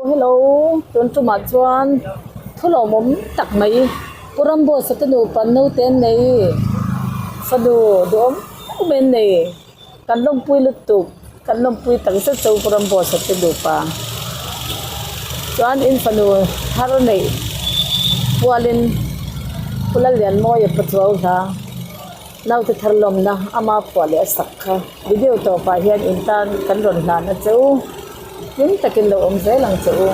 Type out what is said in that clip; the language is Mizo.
Hello, tun tumah chuan thu lawmawm tak mai Pu Ramboss-a te nupa naute an nei, fanu duhawm tak mai an nei. Kan lawmpui lutuk, kan lawmpui tak zet chu Pu Ramboss-a te nupa. Chuan in fanu thar neih pualin Pu Lallianmawia Pachuau hla naute thar lawmna ama phuah leh a sak kha video tawpah hian in tan kan rawn hlan a che u. Hlim takin lo awm zel ang che u.